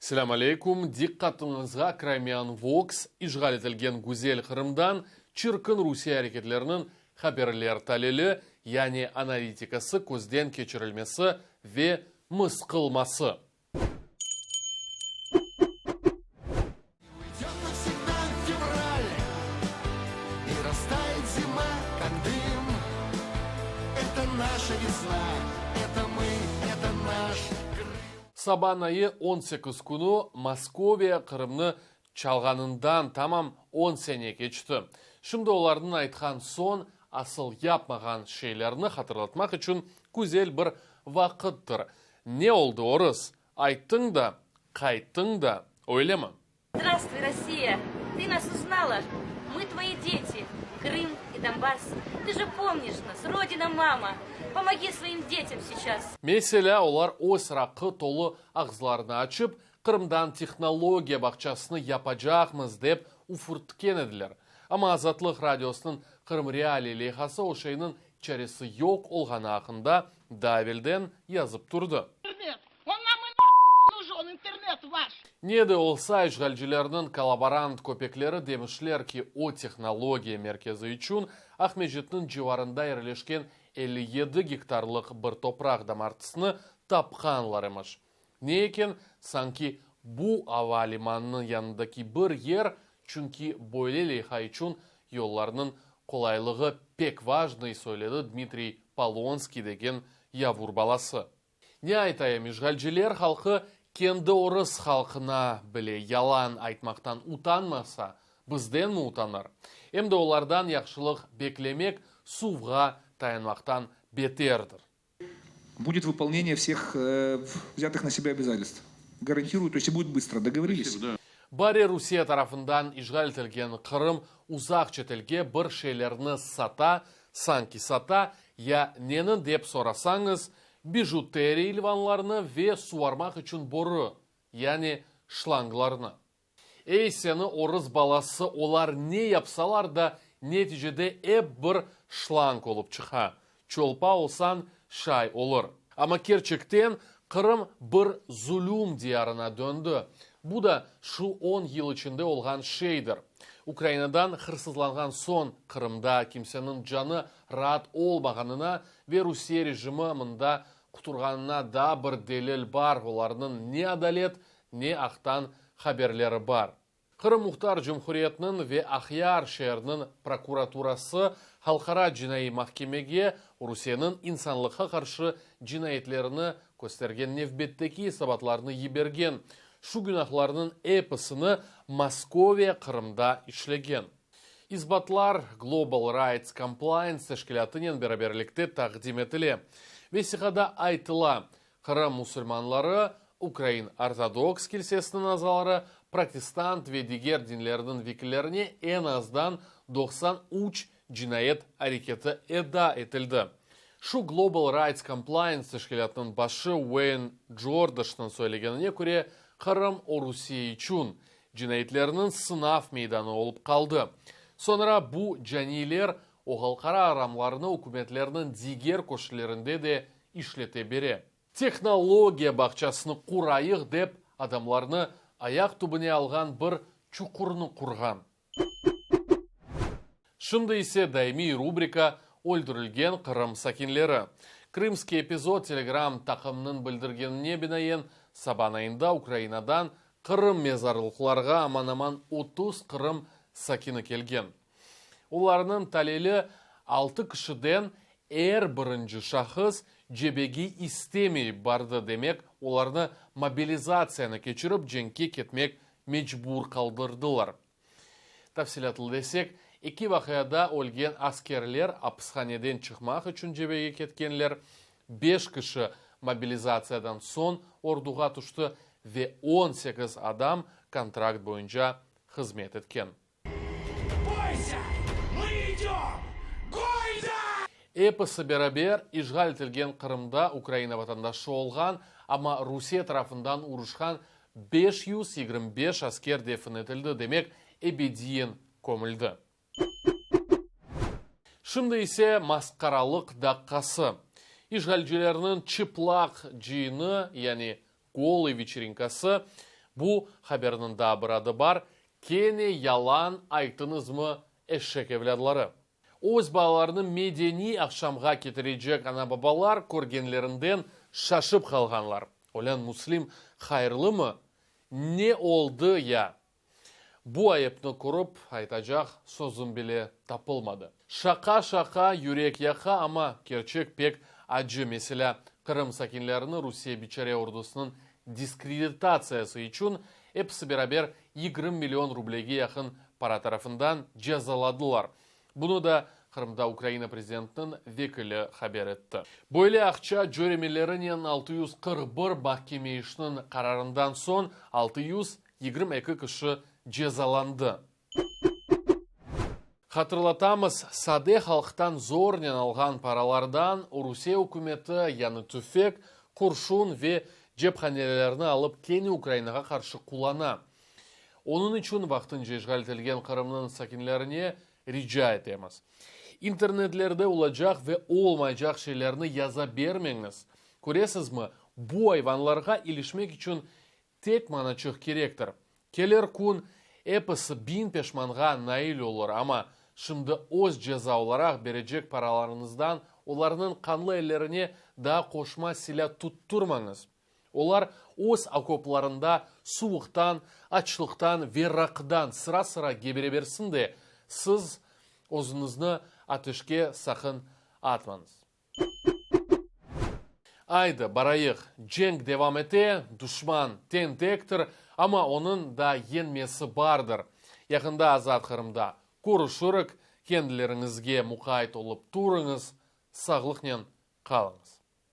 Selâm aleyküm! Diqqatıñızğa Crimean Vox, işğal etilgen güzel Qırımdan çirkin Rusiye areketleriniñ haberler talili, yani analitikası közden keçirilmesi ve mısqılması. Saban ayı 18 künü Moskoviya Qırımnı çalğanından tamam on sene keçti. Şimdi olarnıñ aytqan soñ asıl yapmağan şeylerini hatırlatmaq içün güzel bir vaqıttır. Ne oldı, orıs? Ayttıñ da, qayttıñ da, öylemi? Zdravstvuy, Rossiya! Ты нас узнала? Мы твои дети, Крым и Донбасс. Ты же помнишь нас, Родина-мама! Помоги своим детям сейчас! Meselâ, olar öz raqı tolu ağızlarını açıp, Qırımdan tehnologiya bağçasını yapacaqmız, dep üfürtken ediler. Amma Azatlıq Radiosınıñ Qırım Realiy leyhası o şeyniñ çaresi yoq olğanı aqqında daa evelden yazıp turdı. Ne de olsa, işğalcilerniñ kollaborant köpekleri demişler ki, o tehnologiya merkezi içün Aqmescitniñ civarında yerleşken 57 gektarlıq bir topraq damartısını tapqanlar emiş. Ne eken, sanki bu ava limanınıñ yanındaki bir yer, çünki böyle leyha içün yollarnıñ qolaylığı pek vajnıy, söyledi Dmitriy Polonskiy degen yavur balası. Ne aytayım, işğalciler halqı kendi orıs halqına bile yalan aytmaqtan utanmasa, bizdenmi utanır? Em de olardan yahşılıq beklemek suvğa tayanmaqtan beterdir. Будет выполнение всех взятых на себя обязательств. Гарантирую, то есть и будет быстро. Договорились? Bari Rusiye tarafından işğal etilgen Qırım uzaq çetelge bir şeylerni sata, sanki sata, ya neni dep sorasañız, bijuteriya ilvanlarını ve suvarmaq içün boru, yani şlanglarnı. Ey seni orıs balası, olar ne yapsalar da, neticede ep bir şlang olıp çıqa. Çolpa olsañ, şay olur. Amma kerçekten Qırım bir zulüm diyarına döndi. Bu da şu on yıl içinde olğan şeydir. Ukrainadan hırsızlanğan soñ Qırımda kimseniñ canı raat olmağanına ve Rusiye rejimi mında quturğanına daa bir delil bar, olarnıñ ne adalet, Ne aqtan haberleri bar? Qırım Muhtar Cumhuriyetiniñ ve Aqyar şeeriniñ prokuraturası Halqara cinaiy mahkemege Rusiyeniñ insanlıqqa qarşı cinayetlerini köstergen nevbetteki esabatlarnı yibergen. Şu günahlarnıñ episini Moskoviya Qırımda işlegen. İsbatlar Global Rights Compliance teşkilâtınen beraberlikte taqdim etile. Vesiqada aytıla, Qırım musulmanları, Ukrain Ortodoks kilsesiniñ azaları, protestant ve diger dinlerniñ vekillerine eñ azdan 93 cinayet areketi eda etildi. Şu Global Rights Compliance teşkilâtınıñ başı Wayne Jordaşnıñ söylegenine köre, Qırım Rusiye içün cinayetlerniñ sınav meydanı olıp qaldı. Soñra bu caniyler o halqara aramlarını ükümetlerniñ diger köşelerinde de işlete bere. Tehnologiya bağçasını qurayıq dep, adamlarnı ayaq tübüne alğan bir çuqurnı qurğan. Şimdi ise daimiy rubrika Öldürilgen Qırım sakinleri. Krımskiy epizod telegram taqımınıñ bildirgenine binaen, saban ayında Ukrainadan Qırım mezarlıqlarğa aman-aman 30 Qırım sakini kelgen. Olarnıñ talili altı kişiden er birinci şahıs cebege istemeyip bardı, demek, olarnı mobilizatsiyanı keçirip cenkke ketmek mecbur qaldırdılar. Tafsilâtlı desek, eki vaqiada ölgen askerler apishaneden çıqmaq içün cebege ketkenler, beş kişi mobilizatsiyadan soñ orduğa tüşti ve 18 adam kontrakt boyunca hızmet etken. Episi beraber işğal etilgen Qırımda Ukraina vatandaşı olğan, amma Rusiye tarafından uruşqan 525 asker defin etildi, demek, ebediyen kömüldi. Şimdi ise masqaralıq daqqası. İşğalcilerniñ çıplaq cıyını, yani golıy veçerinkası. Bu haberniñ daa bir adı bar, Kene yalan aytıñızmı, eşek evlâdları? Öz balalarını medeniy aqşamğa ketirecek ana-babalar körgenlerinden şaşıp qalğanlar. Olân Müslim, hayırlımı? Ne oldı ya? Bu ayıpnı körip, aytacaq sözüm bile tapılmadı. Şaqa-şaqa, yürek yaqa, amma kerçek pek acı, meselâ, Qırım sakinlerini Rusiye biçare ordusınıñ diskreditatsiyası içün episi beraber 20 million rublege yaqın para tarafından cezaladılar. Bunı da Qırımda Ukraina prezidentiniñ vekili haber etti. Böyle aqça cöremelerinen 641 mahkeme işniñ qararından soñ 622 kişi cezalandı. Hatırlatamız, sade halqtan zornen alğan paralardan Rusiye ükümeti yañı tüfek, qurşun ve cephanelerni alıp kene Ukrainağa qarşı qullana. Onıñ içün vaqtınca işğal etilgen Qırımnıñ sakinlerine rica etemiz, internetlerde olacaq ve olmaycaq şeylerni yaza bermeñiz. Köresizmi, bu ayvanlarğa ilişmek içün tek manaçıq kerektir. Kelir kün, episi biñ peşmanğa nail olur, amma şimdi öz ceza olaraq berecek paralarıñızdan olarnıñ qanlı ellerine daa qoşma silâ tutturmañız. Olar öz okoplarında suvuqtan, açlıqtan ve raqıdan sıra-sıra gebere bersin de, siz özüñizni ateşke saqın atmañız. Aydı, barayıq, cenk devam ete, duşman tentektir, amma onıñ da yeñmesi bardır. Yaqında Azat Qırımda körüşürik, kendileriñizge muqayt olıp turıñız, sağlıqnen qalıñız.